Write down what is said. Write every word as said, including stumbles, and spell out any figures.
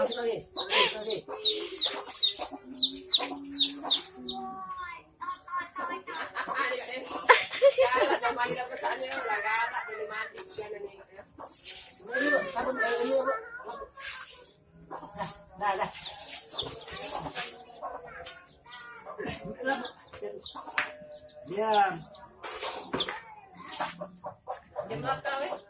Masuk lagi. Masuk lagi. Ini, Bu, sabun, eh, ini, Bu. Dah, dah, dah. Diam. Jam berapa, weh?